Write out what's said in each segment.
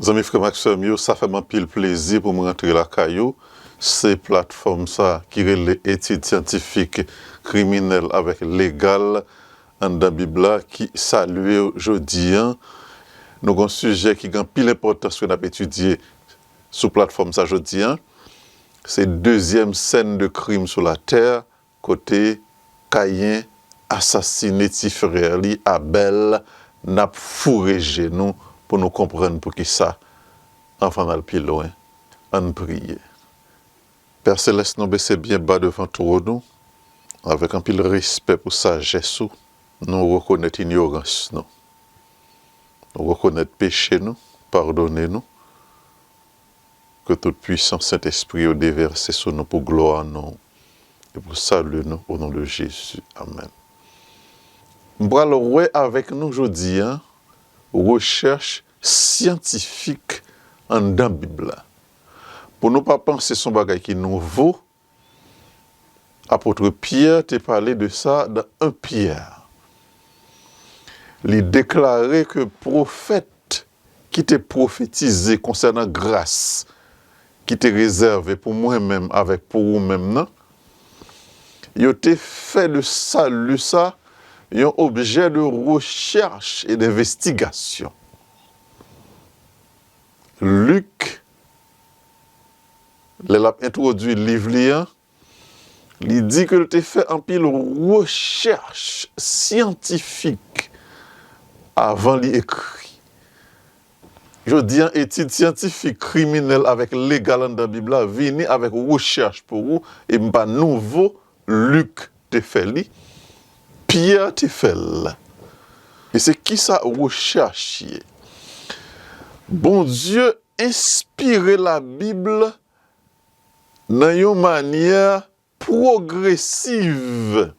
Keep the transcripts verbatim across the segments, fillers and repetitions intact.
Zanmi, frè m ak sè m yo, sa fè m anpil plezi pou m rantre lakay ou. Se platfòm sa ki rele Etid Syantifik Kriminèl avèk Legal anndan Bib la ki salye w jodi a. Nou gen yon sijè ki gen anpil enpòtans ke n ap etidye sou platfòm sa jodi a. Se dezyèm sèn de krim sou latè, kote Kayen asasine ti frè li Abèl. N ap foure je nou pou nou konprann poukisa. Anvan n al pi lwen, ann priye. Pè Selès, nou bese byen ba devan twòn ou, avèk anpil respè pou sajès ou. Nou rekonèt inyorans nou. Nou rekonèt peche nou, padone nou. Ke tout pwisan Sentespri yo devèse sou nou pou glwa non w e pou sali nou, o non de Jezi. Amèn. M pral wè avèk nou jodi a rechèch syantifik anndan Bib la. Pou nou pa panse se yon bagay ki nouvo, apot Pyè te pale de sa nan en Pyè. Li deklare ke pwofèt ki te pwofetize konsènan gras ki te rezève pou mwen menm avèk pou ou menm nan, yo te fè de sali sa yon objè de rechèch e denvestigasyon. Lik, lè l ap entwodui liv li an, li di ke l te fè anpil rechèch syantifik avan li ekri. Jodi a, etid syantifik, kriminèl avèk legal anndan Bib la vini avèk rechèch pou ou, e m pa nouvo, Lik te fè li, Pyè te fè l. E se kisa rechèch ye? Bondye enspire Labib nan yon manyè pwogresiv.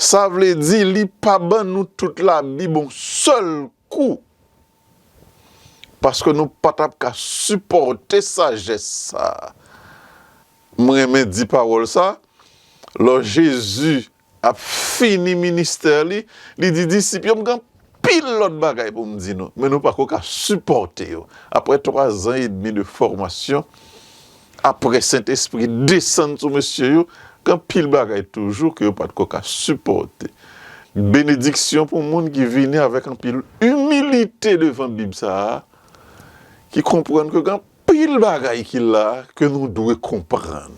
Sa vle di li pa ban nou tout Labib yon sèl kou. Paske nou pa t ap ka sipòte sajès sa a. M renmen di pawòl sa, lò Jezi ap fini ministè li, li di disip yo, "M gen anpil lòt bagay pou m di nou, men nou pako ka sipòte yo." Apre twa zan edmi de fòmasyon, apre Sentespri desann sou mesye yo, gen anpil bagay toujou ke yo pa t ko ka sipòte. Benediksyon pou moun ki vini avèk anpil imilite devan Bib sa a, ki konprann ke gen anpil bagay ki la ke nou dwe konprann.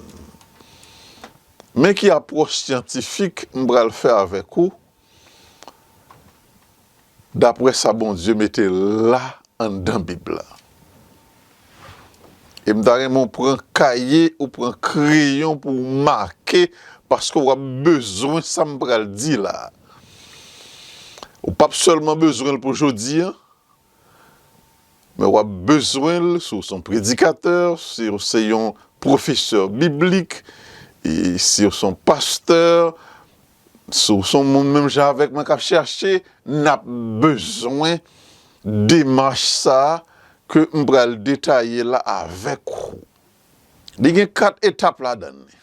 Men ki apwòch syantifik m pral fè avèk ou, dapre sa Bondye mete la anndan Bib la. E m ta renmen w pran kaye, ou pran kreyon pou w make, paske w ap bezwen sa m pral di la. Ou p ap sèlman bezwen l pou jodi a, men w ap bezwen l si w se yon predikatè, si w se yon pwofesè biblik, e si w se yon pastè, si w se yon moun menm jan avèk mwen k ap chèche, n ap bezwen demach sa a ke m pral detaye la avèk ou. Li gen kat etap ladan li.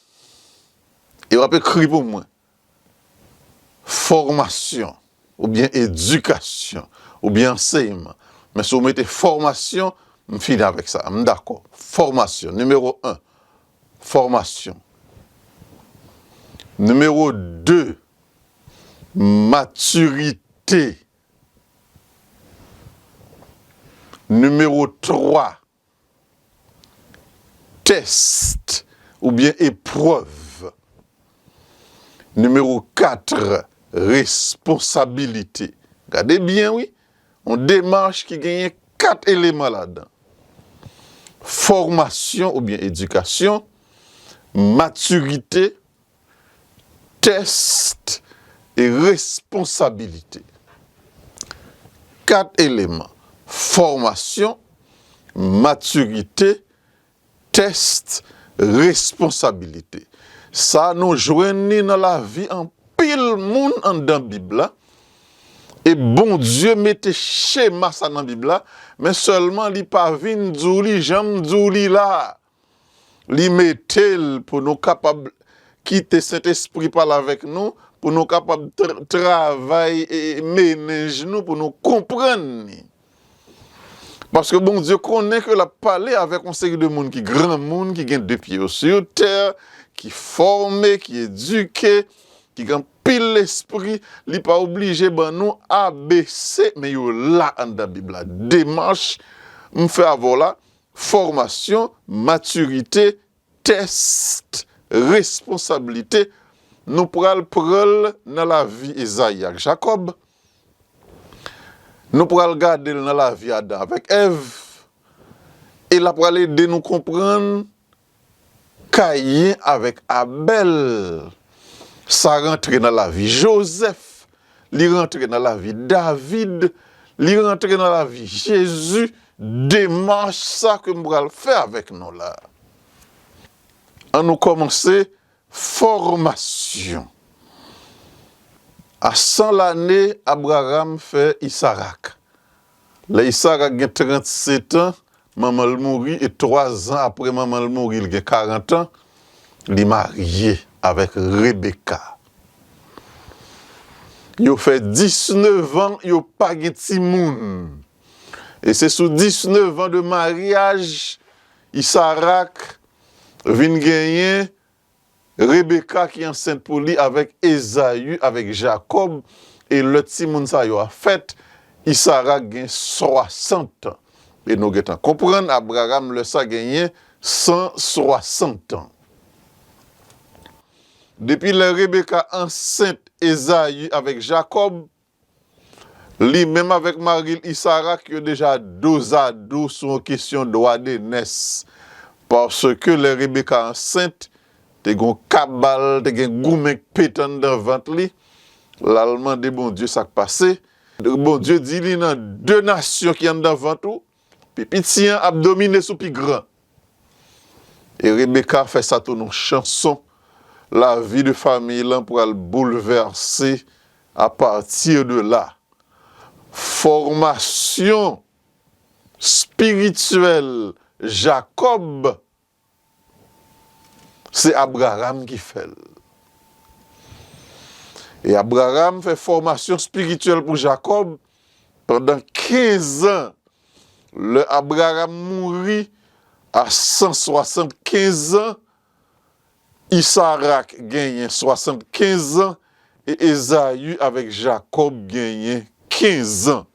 E w ap ekri pou mwen. Fòmasyon, oubyen edikasyon, oubyen ansèyman. Men si w mete fòmasyon, m fini avèk sa. M dakò. Fòmasyon, nimewo en. Fòmasyon. Nimewo de, matirite. Nimewo twa, tès oubyen eprèv. Nimewo kat, responsabilite. Gade byen, wi. Yon demach ki genyen kat eleman ladan. Fòmasyon oubyen edikasyon, matirite, tès e responsabilite. Kat eleman, fòmasyon, matirite, tès, responsabilite. Sa nou jwenn li nan lavi anpil moun anndan Bib la. E Bondye mete chema sa nan Bib la, men sèlman li pa vin di w li jan m di w li la a. Li mete l pou nou kapab kite Sentespri pale avèk nou, pou nou kapab tra-, travay e mennenj nou, pou nou konprann li. Paske Bondye konnen ke l ap pale avèk yon seri de moun ki granmoun, ki gen de pye yo sou tè, ki fòme, ki edike, ki gen anpil lespri, li pa oblije ban nou A B C, men yo la anndan Bib la. Demach m fè avè w la, fòmasyon, matirite, tès, responsablite, nou pral pran l nan lavi Ezayi ak Jakòb. Nou pral gade l nan lavi Adan avèk Èv. E l ap pral ede nou konprann Kayen avèk Abèl. Sa rantre nan lavi Jozèf, li rantre nan lavi David, li rantre nan lavi Jezi. Demach sa ke m pral fè avèk nou la. An nou kòmanse fòmasyon. A san lane, Abraram fè Isarak. Lè Isarak gen trannsentan, manman l mouri, e twa zan apre manman l mouri, l gen karant an, li marye avèk Rebeka. Yo fè disnèf an, yo pa gen timoun. E se sou disnèf an de maryaj, Isarak vin genyen Rebeka ki ansent pou li avèk Ezayi, avèk Jakòb, e lè timoun sa yo a fèt, Isarak gen swasant an. E nou gentan konprann, Abraram lè sa genyen san swasant an. Depi lè Rebeka ansent Ezayi avèk Jakòb, li menm avèk mari l Isarak, yo deja dozado sou yon kesyon dwa de nès. Paske lè Rebeka ansent, te gen yon kabal, te gen goumen k pete anndan vant li. L al mande Bondye sa k pase. Bondye di li, nan de nasyon ki anndan vant ou, pi piti an ap domine sou pi gran. E Rebeka fè sa tounen yon chanson. Lavi de fanmi lan pral boulvèse apati de la. Fòmasyon espirityèl Jakòb, se Abraram ki fè l. E Abraram fè fòmasyon espirityèl pou Jakòb pandan kenz an. Lè Abraram mouri a san swasannkenz an, Isarak genyen swasannkenz an, e Ezayi avèk Jakòb genyen kenz an.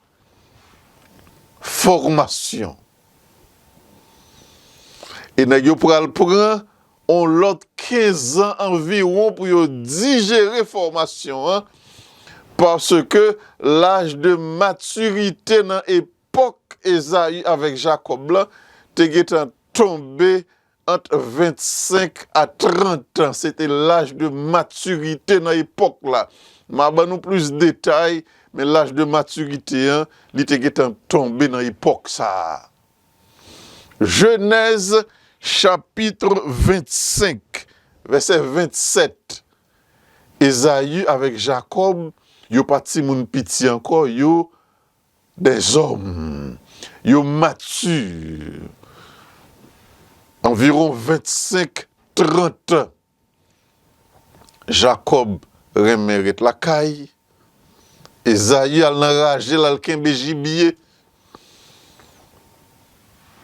Fòmasyon. E nèg yo pral pran on lòt kenz an anviwon pou yo dijere fòmasyon an, paske laj de matirite nan epòk Ezayi avèk Jakòb la te gentan tonbe ant vennsenk a trant an. Se te laj de matirite nan epòk la. M a ban nou plis detay, men laj de matirite an, li te gentan tonbe nan epòk sa a. Jenèz chapit vennsenk, vèsè vennsèt. Ezayi avèk Jakòb, yo pa timoun piti ankò, yo dèzòm. Yo mati. Anviwon vennsenk, trant an. Jakòb renmen ret lakay. Ezayi al nan raje l, al kenbe jibye.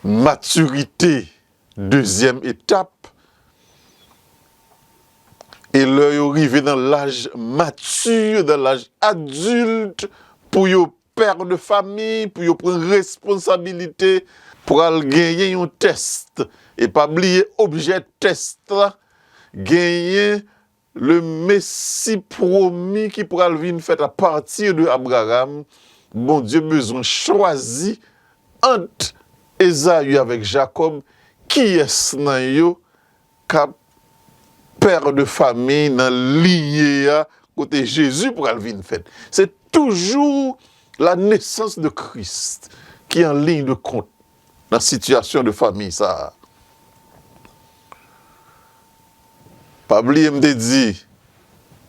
Matirite, dezyèm etap. E lè yo rive nan laj mati, nan laj adilt, pou yo pè de fanmi, pou yo pran responsabilite, pral genyen yon tès. E pa bliye objè tès la, genyen le Mesi pwomi ki pral vin fèt apati de Abraram. Bondye bezwen chwazi ant Ezayi avèk Jakòb, kiyès nan yo k ap pè de fanmi nan linye a kote Jezi pral vin fèt. Se toujou la nesans de Kris ki an liy de kont nan sitiyasyon de fanmi sa a. Pa bliye m te di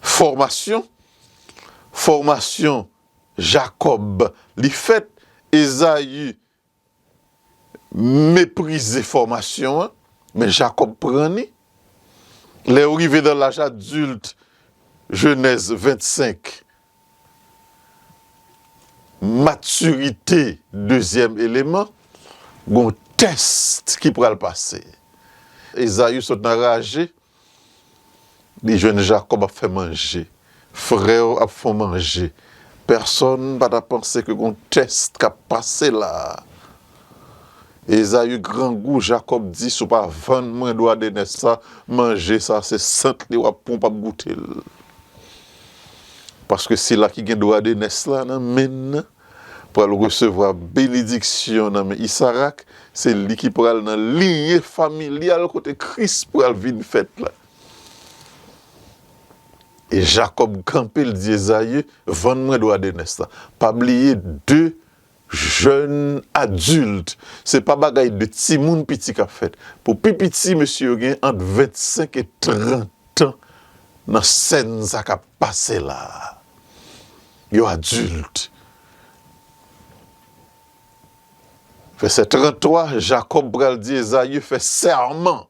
fòmasyon, fòmasyon Jakòb li fèt, Ezayi meprize fòmasyon an, men Jakòb pran li. Lè yo rive nan laj adilt, Jenèz vennsenk, matirite, dezyèm eleman, Gon tès ki pral pase. Ezayi sot nan raje, li jwenn Jakòb ap fè manje. Frè yo ap fè manje. Pèsonn pa ta panse ke gon tès k ap pase la a. Ezayi grangou, Jakòb di, "Si w pa vann mwen dwa de nès la, manje sa se sant li w ap pran, w p ap goute l." Paske sila ki gen dwa de nès la nan men l, pral resevwa benediksyon nan men Isarak, se li ki pral nan linye familyal kote Kris pral vin fèt la. E Jakòb kanpe, l di Ezayi, "Vann mwen dwa de nès la." Pa bliye, de jèn adilt, se pa bagay de timoun piti k ap fèt. Pou pi piti, mesye yo gen ant vennsenk e trant an nan sèn sa k ap pase la a. Yo adilt. Vèsè tranntwa, Jakòb pral di Ezayi fè sèman.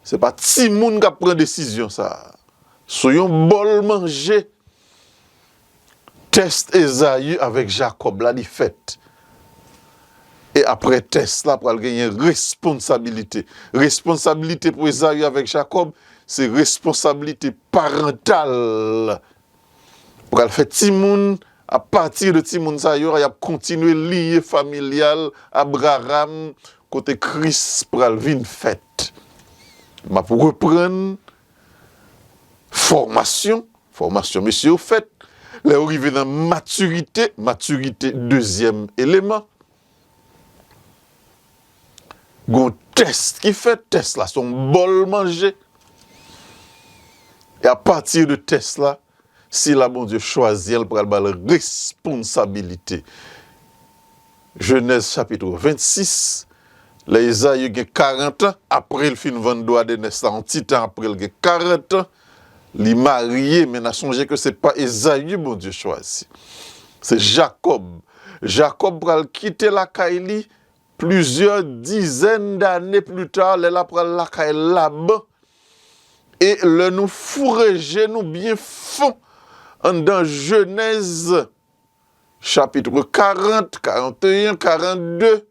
Se pa timoun k ap pran desizyon sa a. Sou yon bòl manje, tès Ezayi avèk Jakòb la, li fèt. E apre tès la, pral genyen responsabilite. Responsabilite pou Ezayi avèk Jakòb, se responsabilite parantal. Pral fè timoun, apati de timoun sa yo, y ap kontinye linye familyal Abraram, kote Kris pral vin fèt. M ap reprann fòmasyon, fòmasyon mesye yo fèt. Lè yo rive nan matirite, matirite dezyèm eleman. Gon tès ki fèt, tès la se yon bòl manje. E apati de tès la, sila Bondye chwazi an, l pral ba l responsabilite. Jenèz chapit vennsis, lè Ezayi gen karant an, apre l fin vann dwa de nès la, yon ti tan apre l gen karant an, li marye, men n a sonje ke se pa Ezayi Bondye chwazi. Se Jakòb. Jakòb pral kite lakay li plizyè dizèn dane pli ta, lè l ap pral lakay Laban. E lè nou foure je nou byen fon anndan Jenèz, chapit karant, karanteyen, karannde,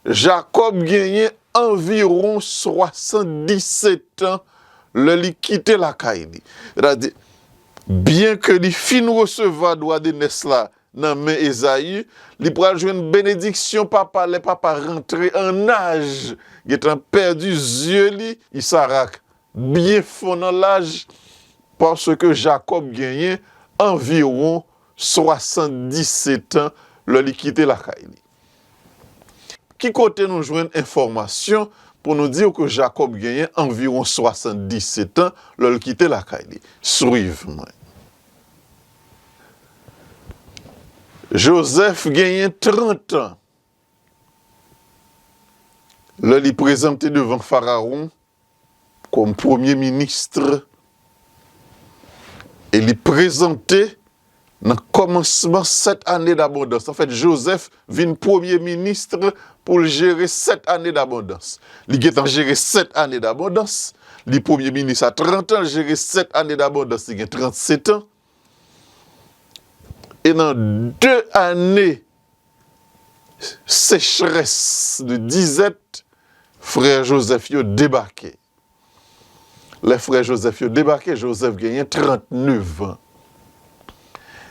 Jakòb genyen anviwon swasanndisèt an lè li kite lakay li. Sètadi, byen ke li fin resevwa dwa de nès la nan men Ezayi, li pral jwenn benediksyon papa lè papa rantre an aj, gentan pèdi zye li, Isarak byen fon nan laj, paske Jakòb genyen anviwon swasanndisèt an lè li kite lakay li. Ki kote nou jwenn enfòmasyon pou nou di ke Jakòb genyen anviwon swasanndisèt an lè l kite lakay li? Swiv mwen. Jozèf genyen trant an lè li prezante devan Farawon kòm premye minis, e li prezante nan kòmansman sèt ane dabondans. Anfèt, Jozèf vin premye minis pou l jere sèt ane dabondans. Li gentan jere sèt ane dabondans. Li premye minis a trant an, l jere sèt ane dabondans, li gen trannsèt an. E nan de ane sechrès de dizèt, frè Jozèf yo debake. Lè frè Jozèf yo debake, Jozèf genyen trannnev an.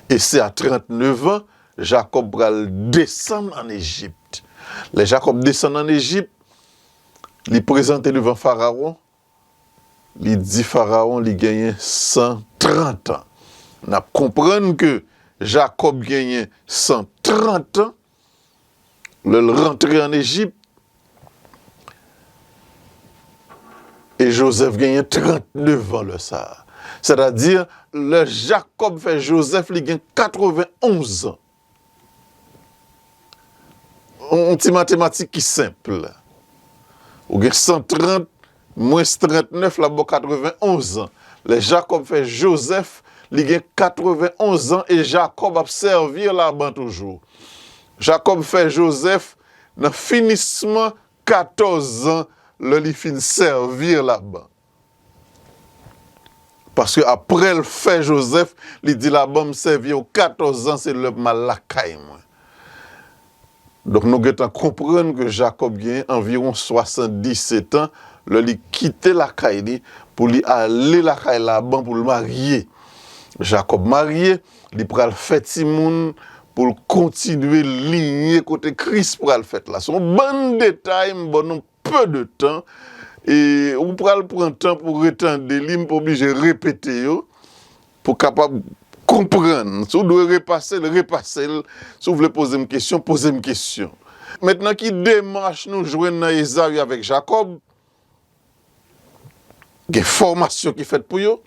E se a trannnev an, Jakòb pral desann ann Ejip. Lè Jakòb desann ann Ejip, li prezante devan Farawon, li di Farawon li genyen san trant an. N ap konprann ke Jakòb genyen san trant an lè l rantre ann Ejip, e Jozèf genyen trannnev an lè sa a. Sètadi, lè Jakòb fè Jozèf, li gen katrevenonz an. Yon, yon ti matematik ki senp. Ou gen san trant mwens trannnev, l ap ba w katrevenonz an. Lè Jakòb fè Jozèf, li gen katrevenonz an e Jakòb ap sèvi Laban toujou. Jakòb fè Jozèf nan finisman katòz an lè li fin sèvi Laban. Paske apre l fè Jozèf, li di Laban, "M sèvi w katòz an, se lè pou m al lakay mwen." Donk, nou gentan konprann ke Jakòb gen anviwon swasanndisèt an lè li kite lakay li pou li ale lakay Laban pou l marye. Jakòb marye, li pral fè timoun pou l kontinye linye kote Kris pral fèt la. Se yon bann detay, m ban nou peu de temps, e ou pral pran tan pou retande li, m pa oblije repete yo, pou kapab konprann. Si w dwe repase l, repase l. Si w vle poze m kesyon, poze m kesyon. Mentnan, ki demach nou jwenn nan Ezayi avèk Jakòb? Gen fòmasyon ki fèt pou yo.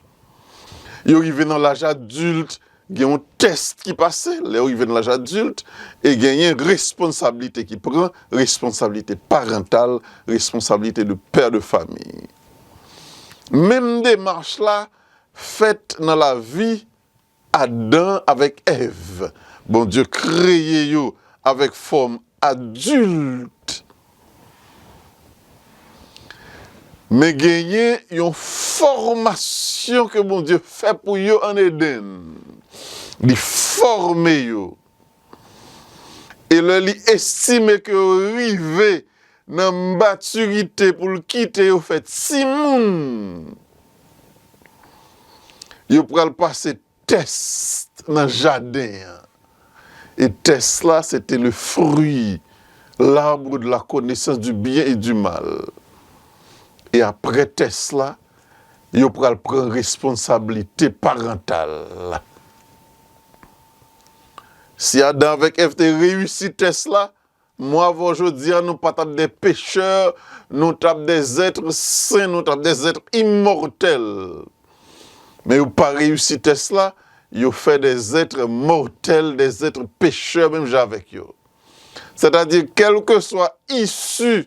Yo rive nan laj adilt, gen yon tès ki pase, lè yo rive nan laj adilt, e genyen responsablite ki pran, responsablite parantal, responsablite de pè de fami. Menm demach la fèt nan lavi Adan avèk Èv. Bondye kreye yo avèk fòm adilt. Men genyen yon fòmasyon ke Bondye fè pou yo ann Edenn. Li fòme yo. E lè li estime ke yo rive nan matirite pou l kite yo fè timoun, yo pral pase tès nan jaden an. E tès la, se te le fruit, l'arbre de la connaissance du bien et du mal. E apre tès la, yo pral pran responsablite parantal la. Si Adan avèk Èv te reyisi tès la, mwen avè w jodi a, nou pa t ap de pechè, nou t ap de zèt sen, nou t ap de zèt imòtèl. Men yo pa reyisi tès la, yo fè de zèt mòtèl, de zèt pechè menm jan avèk yo. Sètadi, kèlkeswa isi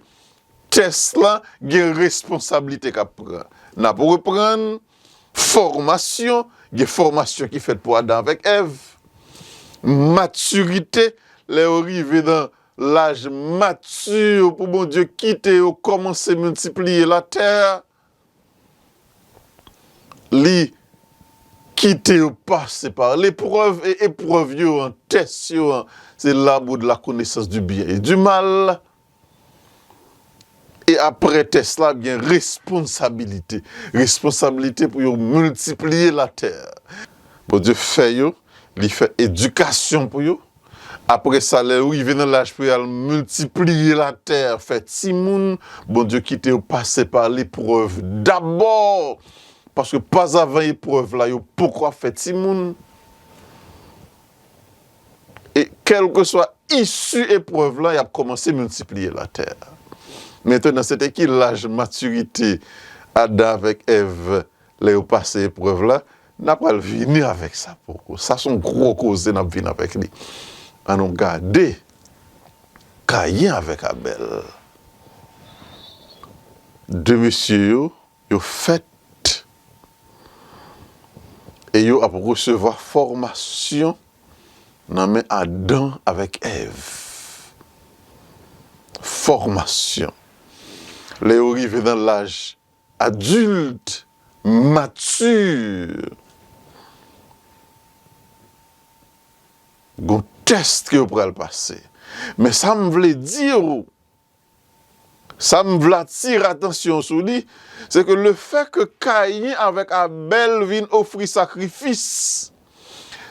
tès la, gen responsablite k ap pran. N ap reprann fòmasyon, gen fòmasyon ki fèt pou Adan avèk Èv. Matirite, lè yo rive nan laj mati pou Bondye kite yo kòmanse miltipliye latè a, li kite yo pase pa leprèv, e eprèv yo an, tès yo an, se l'arbre de la connaissance du bien et du mal. E apre tès la, gen responsabilite. Responsabilite pou yo miltipliye latè. Bondye fè yo, li fè edikasyon pou yo. Apre sa, lè yo rive nan laj pou y al miltipliye latè, fè timoun, Bondye kite yo pase pa leprèv dabò. Paske pazavan eprèv la, yo poko ap fè timoun. E kèlkeswa isi eprèv la, y ap kòmanse miltipliye latè. Mentnan, se te ki laj matirite Adan avèk Èv lè yo pase eprèv la? N a pral vini avèk sa poko. Sa se yon gwo koze n ap vin avèk li. Ann nou gade Kayen avèk Abèl. De mesye yo, yo fèt e yo ap resevwa fòmasyon nan men Adan avèk Èv. Fòmasyon. Lè yo rive nan laj adilt, mati, gon tès ke yo pral pase. Men sa m vle di w, sa m vle atire atansyon sou li, se ke lefè ke Kayen avèk Abèl vin ofri sakrifis,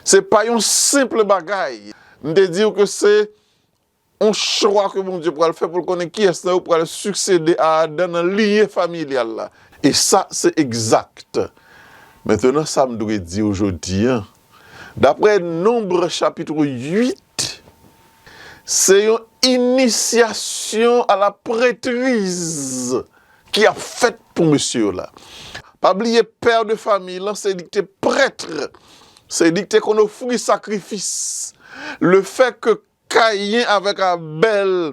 se pa yon senp bagay. M te di w ke se yon chwa ke Bondye pral fè pou l konnen kiyès nan yo pral siksede a Adan nan linye familyal la. E sa, se egzak. Mentnan, sa m dwe di w jodi a, daprè Nonb chapit uit, se yon inisyasyon a la prètriz ki ap fèt pou mesye yo la. Pa bliye, pè de famiy lan, se li ki te prèt, se li ki te konn ofri sakrifis. Lefè ke Kayen avèk Abèl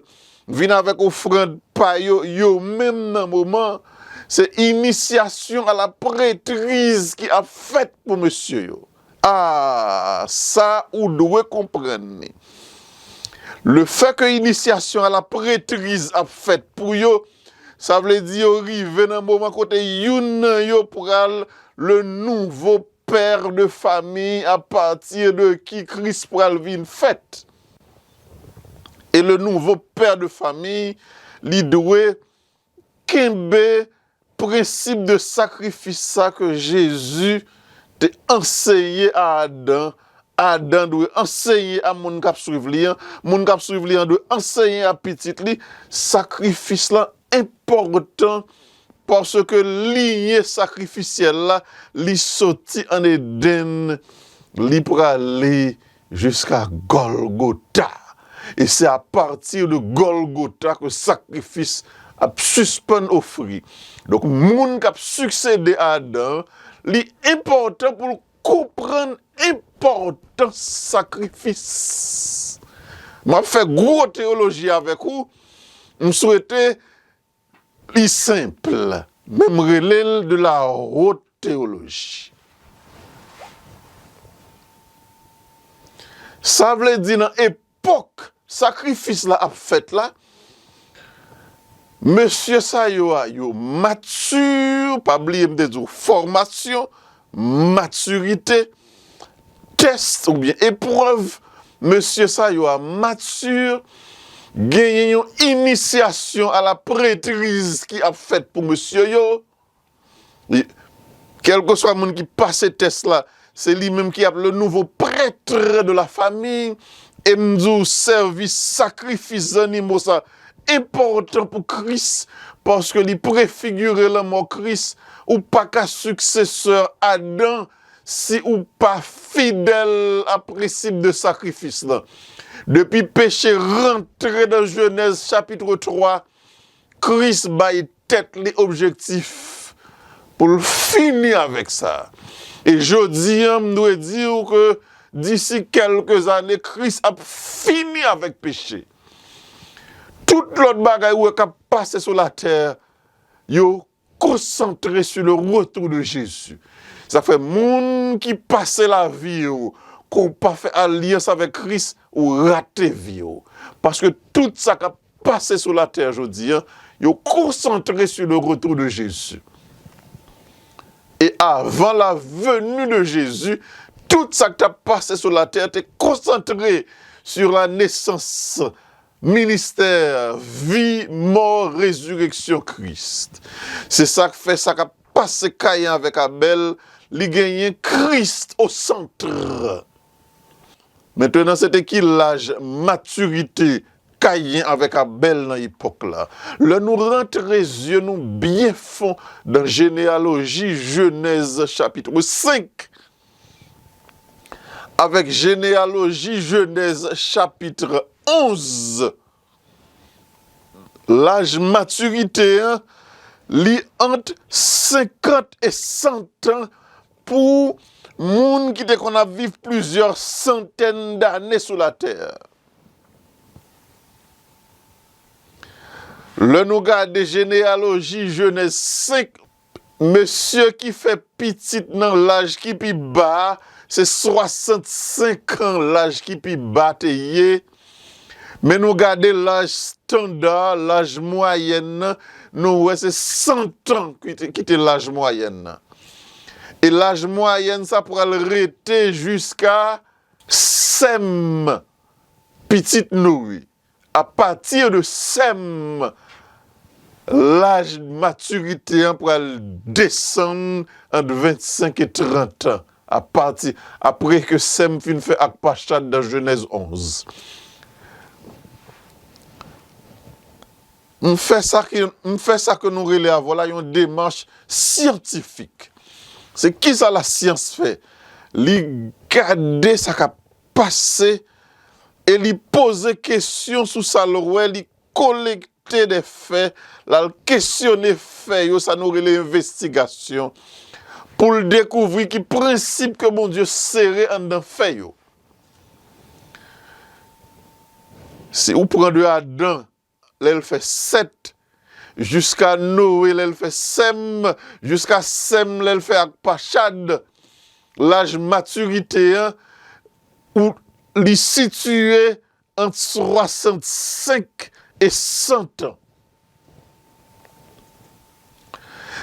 vin avèk ofrann pa yo, yo menm nan moman, se inisyasyon a la prètriz ki ap fèt pou mesye yo. A, sa ou dwe konprann li. Lefè ke inisyasyon a la prètriz ap fèt pou yo, sa vle di yo rive nan moman kote youn nan yo pral le nouveau père de famille à partir de qui Kris pral vin fèt. E le nouveau père de famille, li dwe kenbe prensip de sakrifis sa ke Jezi te anseye a Adan. Adan dwe anseye a moun k ap swiv li an. Moun k ap swiv li an dwe anseye a pitit li. Sakrifis la enpòtan paske linye sakrifisyèl la, li soti an Edenn, li prale jiska Gòlgota. E se apati de Gòlgota ke sakrifis ap sispann ofri. Donk, moun k ap siksede Adan, li enpòtan pou l konprann enpòtans sakrifis. M ap fè gwo teyoloji avèk ou. M swete li senp, men m rele l de la haute théologie. Sa vle di nan epòk sakrifis la ap fèt la, mesye sa yo a, yo mati, pa bliye m te di w fòmasyon, matirite, tès oubyen eprèv, mesye sa yo a mati, genyen yon inisyasyon a la prètriz ki ap fèt pou mesye yo. Kèlkeswa moun ki pase tès la, se li menm ki ap le nouveau prêtre de la famille. E m di w, sèvis sakrifis zannimo sa enpòtan pou Kris, paske li prefigire lanmò Kris. Ou pa ka siksesè Adan si ou pa fidèl a prensip de sakrifis la. Depi peche rantre nan Jenèz chapit twa, Kris bay tèt li objektif pou l fini avèk sa. E jodi a, m dwe di w ke disi kèlke zane, Kris ap fini avèk peche. Tout lòt bagay ou wè k ap pase sou latè, yo konsantre sur le retour de Jésus. Sa fè moun ki pase lavi yo, ke w pa fè alyans avèk Kris, ou rate vi w. Paske tout sa k ap pase sou latè jodi a, yo konsantre sur le retour de Jésus. E avan la venue de Jésus, tout sa k t ap pase sou latè te konsantre sur la naissance, ministè, vi, mò, rezireksyon Kris. Se sa k fè sa k ap pase Kayen avèk Abèl, li genyen Kris o sant. Mentnan, se te ki laj matirite Kayen avèk Abèl nan epòk la? Lè nou rantre zye nou byen fon dan jeneyaloji Jenèz chapit senk, avèk jeneyaloji Jenèz chapit onz, laj matirite an, li ant senkant e san tan pou moun ki te konn ap viv plizyè santèn dane sou latè. Lè nou gade jeneyaloji Jenèz senk, mesye ki fè pitit nan laj ki pi ba a, se swasannsenk an laj ki pi ba te ye. Men nou gade laj estanda, laj mwayèn nan, nou wè se san an ki te, ki te laj mwayèn nan. E laj mwayèn sa pral rete jiska Sèm, pitit Noye. Apati de Sèm, laj matirite an pral desann ant vennsenk e trant an. Apati, apre ke Sèm fin fè Akpachad dan Jenèz onz. M fè sa ke, m fè sa ke nou rele avè w la yon demach syantifik. Se kisa lasyans fè? Li gade sa k ap pase e li poze kesyon sou sa l wè, li kolekte de fè, l al kesyone fè yo, sa nou rele envestigasyon, pou l dekouvri ki prensip ke Bondye sere anndan fè yo. Si ou pran de Adan, lè l fè Sèt, jiska Noye, lè l fè Sèm, jiska Sèm, lè l fè Akpachad, laj matirite an, ou li sitiye ant swasannsenk e san an.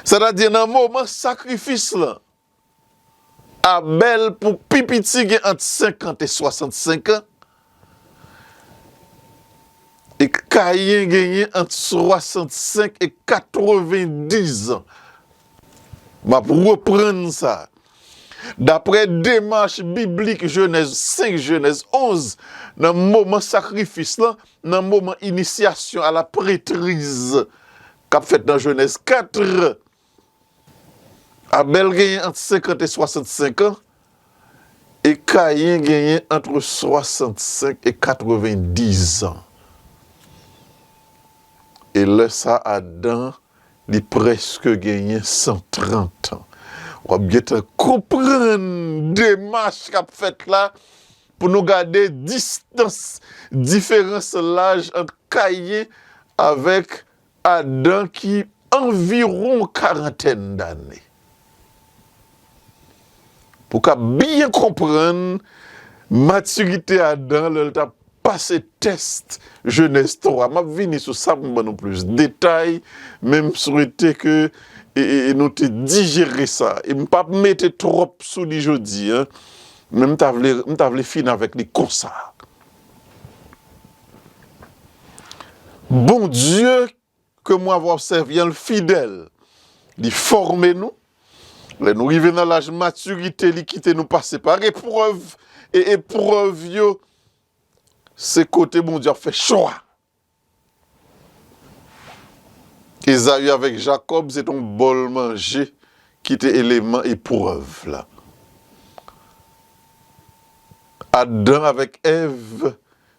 Sètadi, nan moman sakrifis lan, Abèl, pou pi piti, gen ant senkant e swasannsenk an. E Kayen genyen ant swasannsenk e katrevendiz an. M ap reprann sa. Daprè demach biblik Jenèz senk, Jenèz onz, nan moman sakrifis lan, nan moman inisyasyon a la prètriz k ap fèt nan Jenèz kat, Abèl genyen ant senkant e swasannsenk an, e Kayen genyen ant swasannsenk e katrevendiz an. E lè sa a, Adan, li prèske genyen san trant an. W ap gentan konprann demach k ap fèt la pou nou gade distans, diferans laj ant Kayen avèk Adan ki anviwon karantèn dane. Pou w ka byen konprann matirite Adan lè l t ap pase tès Jenèz twa. M ap vini sou sa pou m ban nou plis detay, men m swete ke e, e, e nou te dijere sa. E m p ap mete twòp sou li jodi a, men m ta vle, m ta vle fin avèk li konsa. Bondye ke mwen avwa w sèvi an, l fidèl. Li fòme nou. Lè nou rive nan laj matirite, li kite nou pase pa eprèv. E eprèv yo, se kote Bondye ap fè chwa. Ezayi avèk Jakòb, se te yon bòl manje ki te eleman eprèv la. Adan avèk Èv,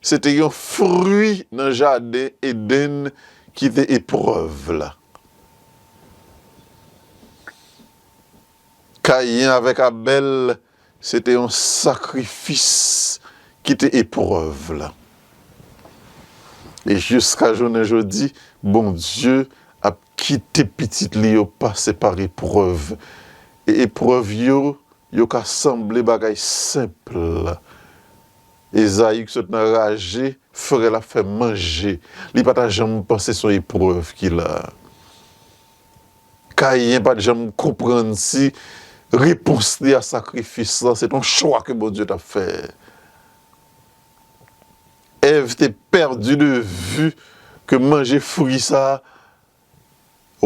se te yon fwi nan jaden Edenn ki te eprèv la. Kayen avèk Abèl, se te yon sakrifis ki te eprèv la. E jiska jounen jodi, Bondye ap kite pitit li yo pase pa eprèv. E eprèv yo, yo ka sanble bagay senp. Ezayi ki sot nan raje, frè l ap fè manje. Li pa ta janm panse se yon eprèv ki la. Kayen pa t janm konprann si repons li a sakrifis lan, se t on chwa ke Bondye t ap fè. Èv te pèdi de vi ke manje fwi sa a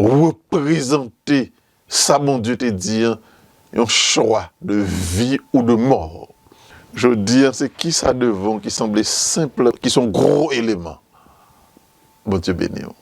reprezante sa Bondye te di an, yon chwa de vi ou de mò. Jodi a, se kisa devan w ki sanble senp, ki se yon gwo eleman? Bondye beni w.